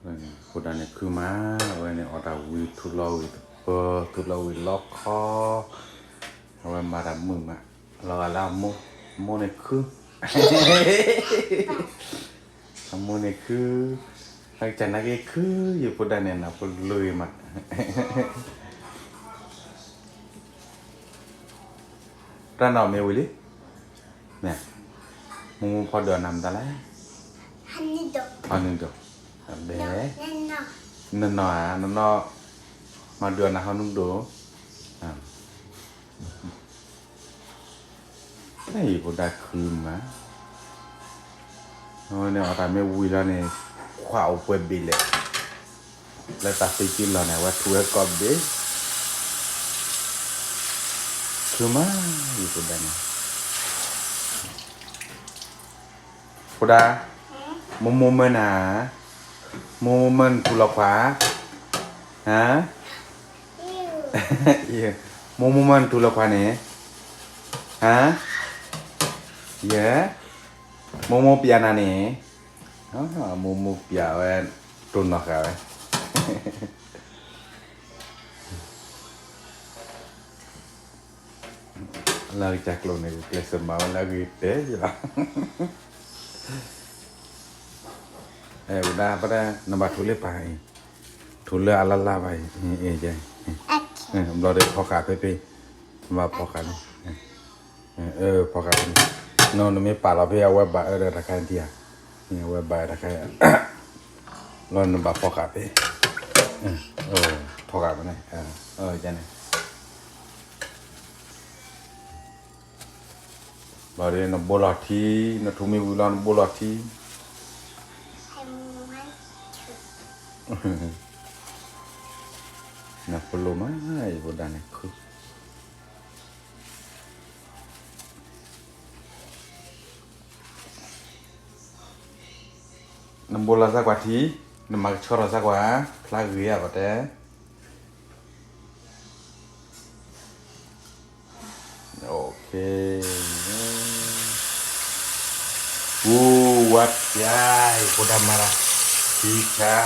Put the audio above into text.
ဖိဒၣ်န့ၣ်ခုမး, အဝဲန့ၣ်အီၣ်တၢ်ဝံၤထူလီၤဝံၤသပၢၤ ထူလီၤဝံၤလီခီ, အဝဲမၤတၢ်မုာ်မး, လီၤဂာ်လၢအမိၢ်, အမိၢ်န့ၣ်ခု, အမိၢ်န့ၣ်ခု, အကစၢ်နာ်က့ခု, ယဖိဒၣ်န့ၣ်နၢ်ဖိလိၤဂ့ၤမး, တၢ်နီၢ်မ့ၢ်ဝံၤလံ, မ့ၢ်, မိၢ်မိၢ်ဖီဒုးအီၣ်နၤမတၤလဲၣ်, အီနုၢ်ဒိၣ်, ဘဲ, နနီၢ်ဧါ, နနီၢ်, မၤဒုးအီၣ်နၤဟီနုၢ်ဒိၣ်, ယဖိဒၣ်ခုမး, အဝဲန့ၣ်အီၣ်တၢ်မ့ၢ်ဝံၤလီၤန့ၣ်, ခွါအိၣ်ပှဲၤဘ့ၣ်လဲၣ်, လၢတၢ်သ့က့လီၤန့ၣ် အဝဲထူဝဲကီၢ်ဘ့ၣ်, ခုမး, ယဖိဒၣ်န့ၣ် ဖိဒၣ်, မိၢ်မိၢ်မၢနၤ, မိၢ်မိၢ်မၢနထူလီၤခွါ, ဟါ, မိၢ်မိၢ်မၢနထူလီၤခွါန့ၣ်, ဟါ, ယဲ, မိၢ်မိၢ်ပျးနၤန့ၣ်, မိၢ်မိၢ်ပျးဝဲ, တိၢ်နီၢ်ဃာ်ဝဲ လၢကစၢ်ကျိာ်န့ၣ် ကျဲးစၢးမၤဝဲလၢအဂ့ၤတဲယလီၤ, ဝဲဒၣ်ပဒၣ် နဘၣ်ထူလၢပၢ်အံၤ, ထူလၢအလၢ်လၢ်ဘၣ်အံၤ, ဘျီဒီးဖီဃာ်ဖဲဖဲ, နဘၣ်ဖီဃာ်န့ၣ်, ဖီဃာ်ဖဲန့ၣ်, နမ့ၢ်ပာ်လီၤဖဲအဝဲဘၣ်အၢဒီးတခါအံၤဧါ, အဝဲဘၣ်အၢတခါအံၤ, လီၤနဘၣ်ဖီဃာ်ဖဲ, ဖီဃာ်ဖဲန့ၣ်, န့ၣ် ဘျီဒီးနဘိလီၤထံ, နထူမ့ၢ်ဝံၤလီၤနဘိလီၤထံ, နပလိာ်မး, ယဖိဒၣ်န့ၣ်ခု နဘိလီၤစၢ်ကွၢ်ထံ, နမၤကဆှီထီၣ်စၢ်ကွၢ်, ဖျါဂ့ၤဧါပတဲ, ပူဝါပျါ, ယဖိဒၣ်မၤတၢ်, ထံဆါ,